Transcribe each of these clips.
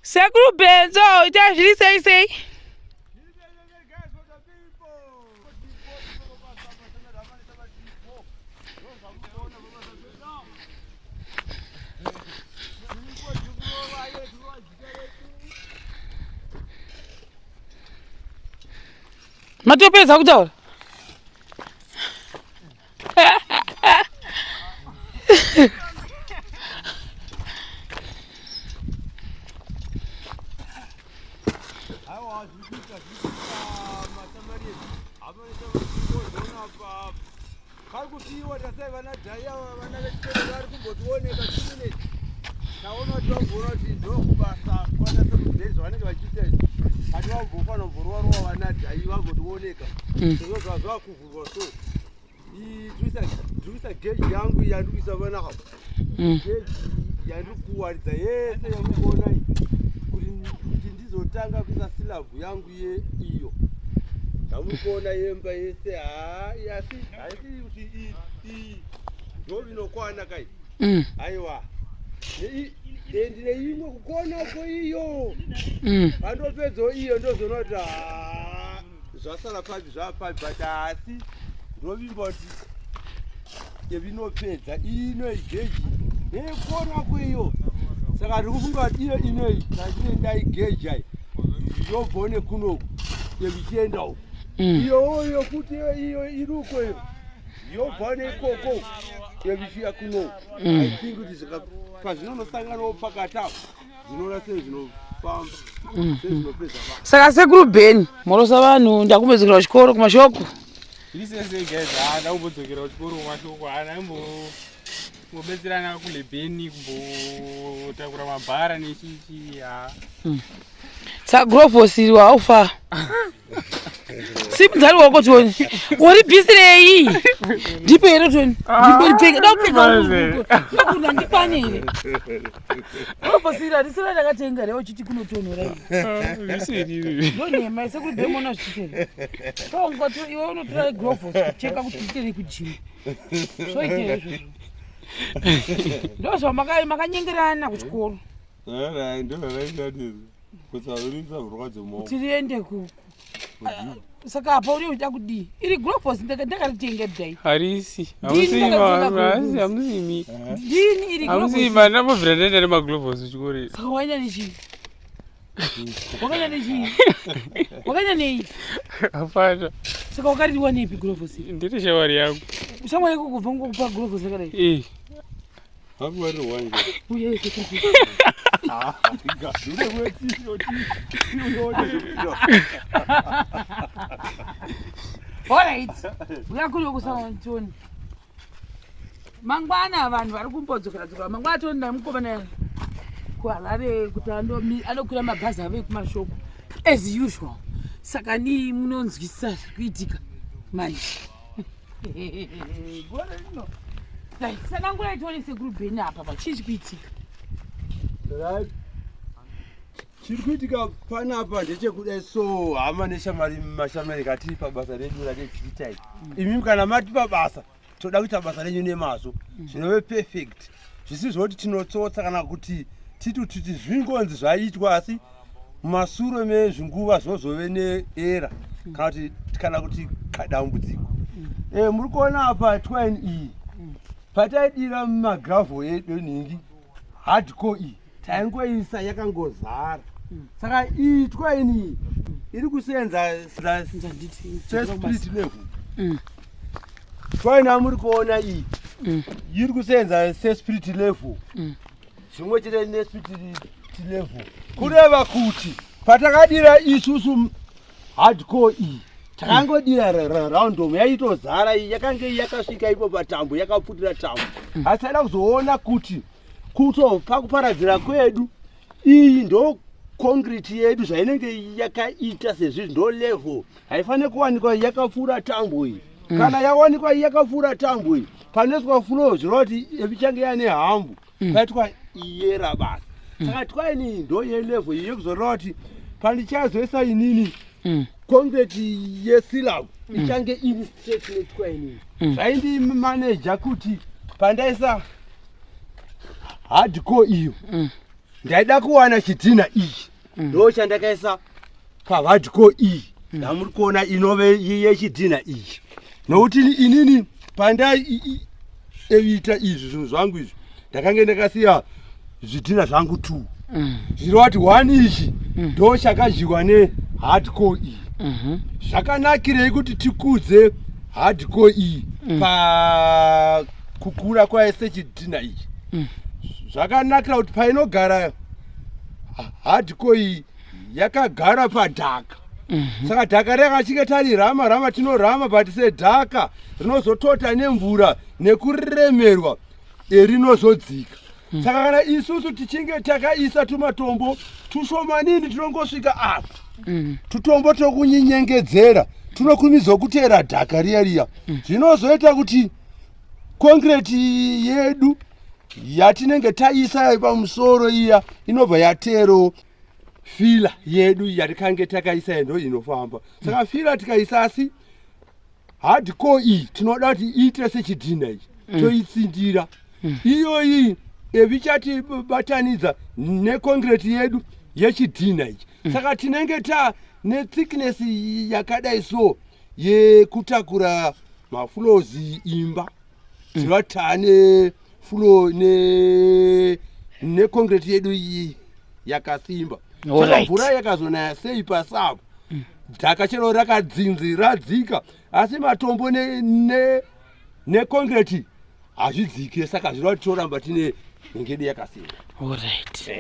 Sekuru Benzo, ita zviri sei sei? Matopedza kutaura? Kari kusiiwa tasai vana dhai ava vana vechikoro vari kumbotioneka two taona kuti vamboona kuti ndokubasa kwana sekudhei zvavanenge vachiita izvi kati vambofanira kumborova rova vana dhai vambotioneka sezvo zvazvakuvhurwa so ndikuisa geji yangu yandikuisa panapa mm. geji yandiri kuwaridza yese yamukuona iyi kuti ndizotanga kuisa silabhu yangu yeiyo yamukuona yemba yese haa asi haisi kuti iyi ndo inokwana kai mm. aiwa ndine imwe kukona uko iyo mm. pandopedzawo iyo ndozoona kuti zvasara papi zvapapi but asi ndovimba kuti yevinopedza ino igeji nekona kweiyo saka ndiri kufunga kuti iyo inoi tachinoenda igeji ai yobvawo nekunoku yevichienda uku mm. iyowo yokuti iyo iri uko iyo yobva neikoko yevichiya kunoku mm. I think kuti pazvinonosanganawo pakati apo Zvinoona sei zvinofamba mm. sei zvinopedza basa. Saka sekuru Ben morosa vanhu ndakumbodzokera kuchikoro kumashoko. Zviri sei sei guys ah ndakumbodzokera kuchikoro kumashoko ah ndaimbo kumbobetserana kule Ben kumbotakura mabhara nechichi ah. Mm. Saka Grovos iri haufa. Simudza ruoko tione. Uri bhisirei? Ndipe here tione. Ndimboripfeka. Da kupfeka ruoko. Ndikwane here? Grovos iri harisira ndakatenga here uchiti kunotonhora iri. Ndonhema sekuru Bemona zvichitere. Tongo iwe unotora Grovos kucheka kuti utere kujima. Zvoitere izvozvo. Ndozvamakanyengerana kuchikoro. Tiriende ku saka apa uri uchida kudii iri globos ndakaritenga dai harisi hamusimi ndini iri hamusimi ndambobvira ndaenda nemaglobos kuchikoro saka waenda nechii wakaenda nechii wakaenda nei hapana saka wakaririwa nepi globos ndiri shamwari yangu shamwari yako kubva ngokupa globos yakadai eh Alright. Uya kuri kusaona Mangwana vanhu vari kumbodzokera dzokera. Mangwana toenda mukomana kuHarare kuti anokwira mabhazi ave kumashoko as usual. Saka ni munonzwisisa zviri kuitika manje. Gore rino. Dai sanangura tione sekuru Bheni apa pa chii chikuitika. Right. Chiri kuitika panapa ndechekudai so hama neshamari mashamari katiri pabasa redu ratetichiita iri. Imi kana matipa basa toda kuita basa renyu nemazvo zvinove perfect zvisi zvoti tinotsotsa kana kuti titi titi zvingonzi zvaitwa asi mumasure mezvinguva zvozove neera kana kuti kana kuti kadambudziko mm. eh, muri kuona apa twine iyi pataidira mumagravel edu nhingi hardcore iyi taingoisa yakangozara mm. saka iyi twine iyi iri kusenza sesplit level mm. twine amuri kuona iyi iri kusenza sesplit level zvimwe chete nespirit level kureva kuti patakadira isusu hardcore iyi takangodira random yaitozara iyi yakange yakasvika ipo patambo yakapfutira tambo mm. asi taida kuzoona kuti kuto pakuparadzira kwedu iyi ndo concrete yedu zvainenge yakaita sezvizvi ndo level haifanire kuwanikwa yakapfuura tambo iyi mm. kana yawanikwa yakapfuura tambo iyi panoiswa flow zvireva kuti ichange yane hambu mm. paitwa iyera basa mm. saka twaini iyi ndo yelevel iyi yekuzoreva kuti pandichazoisa inini mm. concrete yesilab mm. ichange iri straight netwaini mm. zvaindimaneja kuti pandaisa hardcore iyo mm. Ndaida kuwana chidhina ichi, ndo chandakaisa pahardcore iyi yamuri kuona, inove yechidhina iyi, nokuti inini pandaiita izvi zvinhu zvangu izvi, ndakange ndakasiya zvidhina zvangu two, zvireva kuti one ichi ndo chakadyiwa nehardcore iyi. Zvakanakirei kuti tikudze hardcore iyi pakukura kwayo sechidhina ichi? Zvakanakira kuti painogara hardcore iyi, yakagara padhaka. Saka dhaka rakachinge tari rama rama, tinorama, but sedhaka rinozotota nemvura nekuremerwa, rinozodzika. Saka kana isusu tichinge takaisa tumatombo tushomanini tunongosvika apa, tutombo tokunyinyengedzera tunokumidzwa kuteera dhaka riya riya, zvinozoita kuti concrete yedu yatinenge taisa pamusoro iya inobva yatero filler yedu yatikange takaisa, ndo inofamba. Saka filler tikaisa, asi hardcore iyi tinoda kuti iite sechidhina ichi, toitsindira iyoyi evichatibatanidza neconcrete yedu yechidhina ichi. Saka tinenge ta nethickness yakadai so yekutakura mafloors imba, tinova taane floor neconcrete yedu iyi yakasimba. Saka mvura yakazonaya sei pasapo, dhaka chero rakadzinzi radzika, asi matombo neconcrete hazvidzike. Saka zvireva kuti toramba tine nhengedu yakasimba. Alright,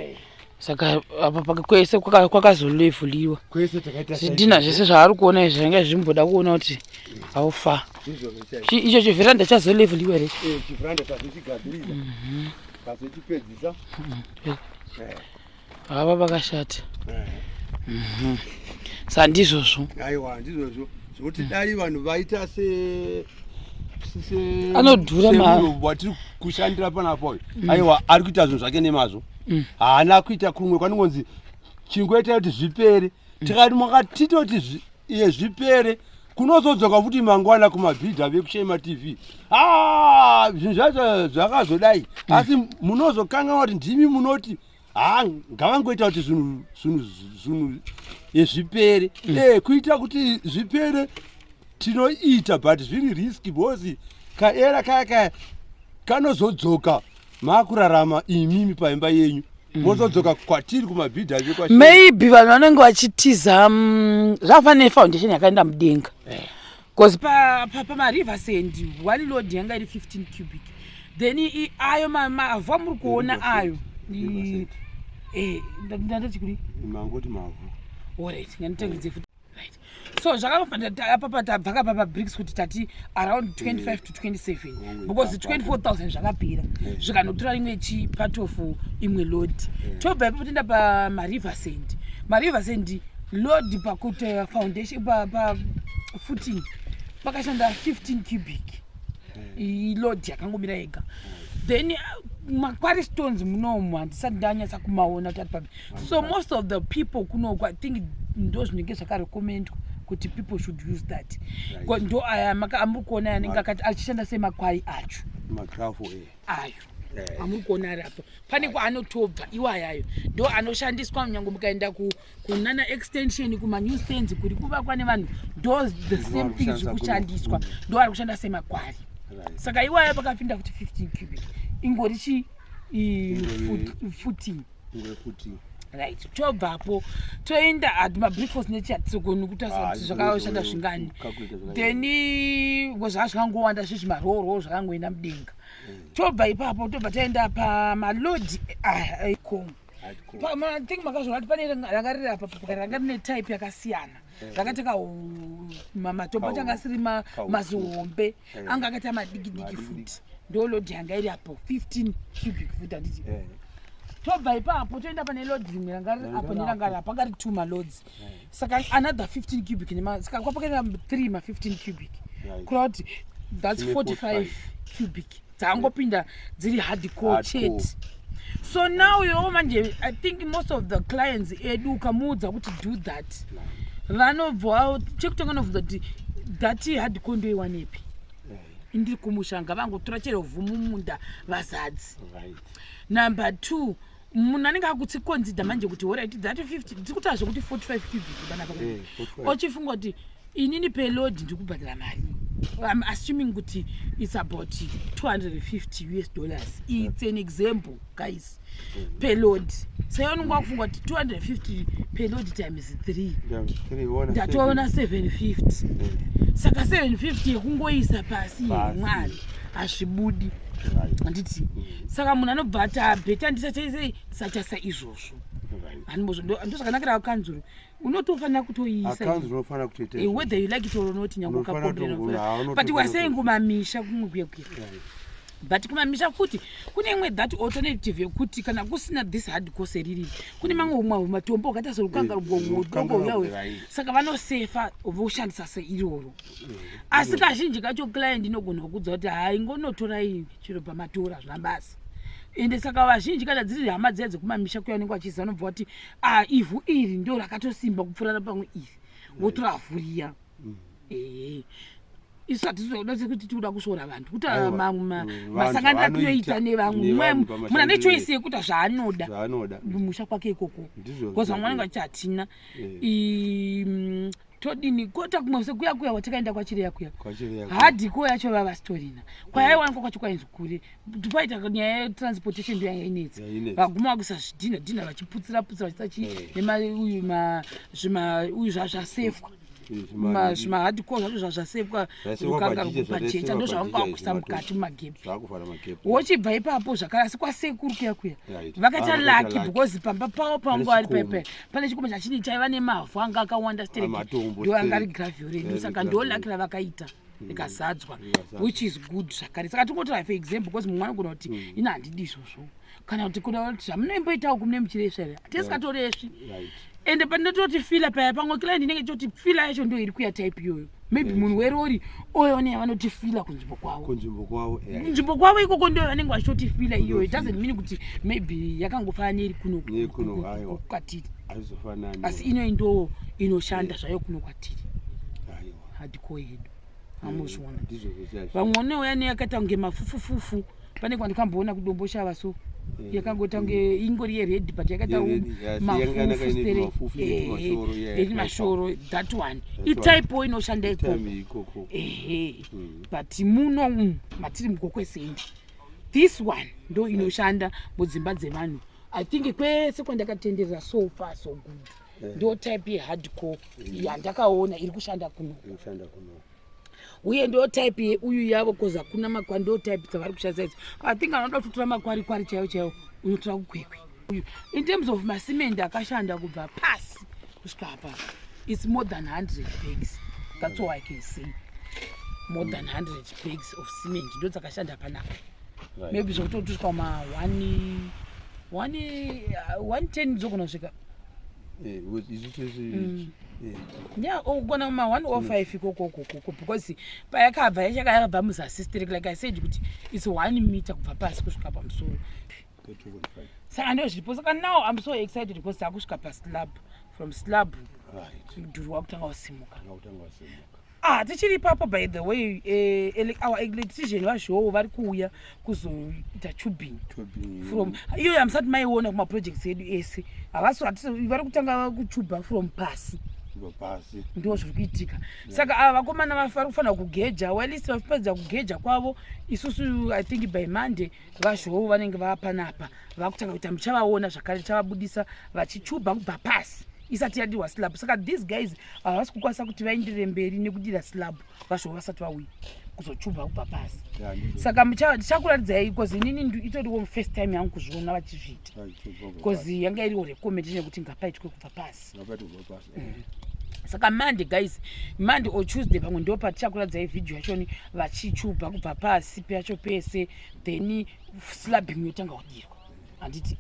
saka apa kwese kwakazolevhuliwa. Kwese takaita. Zvidhina zvese zvaari kuona izvi zvanga zvimboda kuona kuti haufa. Ndizvo zvichaita. Icho chivheranda chazolevhuliwa here? Chivheranda tazochigadzirisa, tazochipedzisa. Hava vakashata. Saka ndizvozvo. Aiwa, ndizvozvo zvokuti dai vanhu vaita se Anodhura. Semunhu watiri kushandira panapo uyu, aiwa, ari kuita zvinhu zvake nemazvo. Haana kuita kumwe kwanongonzi chingoita kuti zvipere. Tikati makatitoti iye zvipere, kunozodzoka futi mangwana kumabhidha vekuShema TV, Ah, zvinhu zvacho zvakazodai, asi munozokanganwa kuti ndimi munoti ha, ngavangoita kuti zvinhu zvipere. Kuita kuti zvipere tinoita, but zviri risky because kaerror kaya kaya kanozodzoka maakurarama imimi paimba yenyu, mozodzoka kwatiri kumabhidha vekwa. Maybe vanhu vanenge vachitiza, zvakafanana nefoundation yakaenda mudenga, because pamariver sand one load yanga iri 15 cubic. Then ayo mavhu amuri kuona ayo ndandati kuri Mangoti mavhu. Alright, nganditangidze futi. Right, so zvakafanira apa tabva kapa pabricks kuti tati around 25 to 27, because 24,000 zvakapera, zvikanotora rimwe chi part of imwe load. Tobva ipapo toenda pamariver sand. Mariver sand load pakuti foundation pa footing pakashanda 15 cubic, iload yakangomira yega. Then maquarry stones munomu handisati ndanyatsa kumaona kuti ari papi. So most of the people kunoku, I think ndo zvinenge zvakarecommendwa kuti people should use that. Ndo aya amuri kuona anenge akati achishanda semaquarry acho. Magravel. Ayo amuri kuona ari apo, pane kwaanotobva iwayayo, ndo anoshandiswa nyange mukaenda kunana extension, kumanew stands kuri kuvakwa nevanhu, ndo the same thing kushandisa. Zviri kushandiswa, ndo ari kushanda semaquarry. Saka iwaya pakapinda kuti 15 cubic ingori chi footing. Ngekuti Right, tobvapo toenda ati mabrickforce nechi hatisogoni kutarisa kuti zvakashanda zvingani. Then zvanga zvakangowanda zvezvimaroro zvakangoenda mudenga. Tobva ipapo tobva taenda pamaload ecom. Think makazviona kuti pane ranga riri apa, ranga rine type yakasiyana, rakaita matombo acho anga asiri mazihombe, anga akaita madiki diki futi. Ndo load yanga iri apo, 15 cubic foot, handiti? Tobva ipapo toenda pane load rimwe ranga riri apo neranga riri apo, anga ri two maloads. Saka another 15 cubic saka kwapakaita 3 ma15 cubic, kureva kuti that's Tine 45 45 cubic dzangopinda dziri hardcore Hardcore. chete. So now iwewo manje, I think most of the clients edu ukamuudza kuti do that, vanobva chekutanga novhunza kuti that hardcore ndoiwanepi? Ndiri kumusha, ngavangotora chero vhu mumunda vazadzi. Number two, Munhu anenge akutsikonzidha manje kuti horit that 50 tiri kutaura zvekuti 45 cubic panapa. 45. Ochifunga kuti inini per load ndiri kubhadhara mari. I'm assuming kuti it's about 250 US dollars. It's an example, guys. Per load, saka unenge wakufunga kuti 250 per load times 3. Times three, ona. Ndatoona 750. Saka 750 yekungoisa pasi. Pasi. Mwari, hazvibudi. Handiti? Saka munhu anobva ati, "Ah, better ndisachasei, ndisachasa izvozvo." Ndozvakanakira kanzuro, unotofanira kutoiisa. Akanzuro unofanira kutoita Whether you like it or not, nyange Unofanira ukakomplaina. unotofanira But we are saying kumamisha kumwe kuya kuya. But kumamisha futi kune imwe that alternative yekuti kana kusina this hard core ririri, kune mamwe umwe matombo akaita serukanga. Rukanga. Rugouyawe. Saka vanosefa voshandisa seiroro, asi kazhinji kacho client inogona kukudza kuti, "Hai, ngonotorai chiro pamatora, zvina basa." Ende saka vazhinji kana dziri hama dziya dzekumamisha kuya, vanenge vachiziva, vanobva vati, "A, ivhu iri ndo rakatosimba kupfuura pamwe iri," votora vhuriya. Ehe, isu hatizoda kuti tikuda kusvora vanhu, kuti Aiwa. Vanhu masangano atinoita vanoita nevamwe. nevanhu Munhu ane pamashandiro. choice yekuita zvaanoda Zvaanoda. mumusha kwake ikoko. Ndizvo. Because vamwe vanenge vachiti hatina. Todini kota kumwe sekuya kuya watakaenda kwachireya kuya? Kwachireya. Hardcore yacho vavasitorina kwayaiwanikwa kwacho, kwainzi kure. Paita nyaya yetransportation ndo yainetsa. Yainetsa. Vaguma vakuisa zvidhina dhina, vachiputsira putsira, vachiisa chi uyu uyu zvasefwa. Zvimahardcore zvacho zvazvasefwa. Zvasefwa pajecha, Pajecha ndo zvasefwa zvavanga pajecha. vakuisa mukati mumagepi. Zvakuvhara magepi. Wochibva ipapo zvakare, asi kwasekuru kuya kuya vakaita Ah, vakaita lucky lucky. because pamba pavo pavanga Pane vari chikomo. paipai pane chikomo chachini chaiva nemavhu anga akawanda stereki. Matombo Ndo anga ari stereki. gravel redu. Yari Saka ndo gravel. lucky ravakaita, rikazadzwa, Rikazadzwa. which is good zvakare. Saka tingotora for example because mumwe anogona kuti, "Ina handidi izvozvo," kana kuti kuna kuti, "Zvamunomboitawo kumune muchiresva here?" Hatisingatoresvi. Ende pandinototi filler paya, pamwe client inenge ichoti filler yacho ndo iri kuya type iyoyo. Maybe munhu werori oyoone yavanoti filler kunzvimbo kwavo. Kunzvimbo kwavo. Nzvimbo kwavo ikoko ndo vanenge vachitoti filler iyoyo. It doesn't mean kuti maybe yakangofanana neiri kuno. Nekuno, aiwa. Kwatiri. Hazvizofanani. Asi inoi ndo inoshanda zvayo kuno kwatiri. Hardcore yedu, amuzviona. Ndizvo zvochaizvo. Vamwe vanouya neyakaita kunge mafufufufu. Pane kwandikamboona kuDomboshava, so yakangoita kunge ingori yered, but yakaita Yered, yes, yanga yakaine tumafufu netumashoro, yeah, eri mashoro, that one. That one. Itype inoshanda ikoko. Time ikoko. Ehe, but muno umu matiri muGokwe Center, this one ndo inoshanda mudzimba dzevanhu. I think kwese kwandakatenderera, so far so good, ndo type yehardcore yandakaona iri kushanda kuno. Inoshanda kuno. Uye ndo type yeuyu yavo, cause hakuna makwari, ndo type dzavari kushandisa idzi. I think anoda kutotora makwari kwari chaiwo chaiwo, unotora kuKwekwe. Uyu in terms of masimendi akashanda kubva pasi kusvika apa, it's more than 100 bags. That's all I can say, more than 100 bags of cement ndo dzakashanda panapa. Maybe zvekutoti kusvika ma 110 dzogona kusvika. Isu tese. Yeah, ugona ma 105 ikokokokoko, because payakabva yachaka yakabva muzasi sterek. Like I said kuti it's 1 meter kubva pasi kusvika pamusoro. 2.5. Saka ndo zviripo. Saka now I'm so excited because takusvika paslab. From slab, mudhuri wakutanga kusimuka. Akutanga wasimuka. Ah, tichiri ipapo, by the way, our electrician vazhowo vari kuuya kuzoita tubing. Tubing. From iyoyo hamusati maiona kumaprojects edu ese. Havasi vari kutanga kuchubha from pasi. Kubva pasi. Ndo zviri kuitika. Saka ava vakomana vari kufanira kugeja. Whilst vapedza kugeja kwavo, isusu I think by Monday vazhowo vanenge vapanapa vakutanga kuita. Muchavaona zvakare, tichavabudisa vachichubha kubva pasi isati yadirwa slab. Saka these guys havasi kukwanisa kuti vaenderere mberi nekudira slab vazhowo vasati vauya kuzochubha kubva pasi. Yeah, ndizvo. Saka tichakuratidzai, because inini itoriwo first time yangu kuzviona vachizviita. Right, kubva pasi. Because yanga iriwo recommendation yekuti ngapaitwe kubva pasi. Ngapaitwe kubva pasi. Saka Monday, guys, Monday or Tuesday pamwe ndo patichakuratidzai vhidhiyo yachoni vachichubha kubva pasi pacho pese, then slabbing yotanga kudirwa, handiti?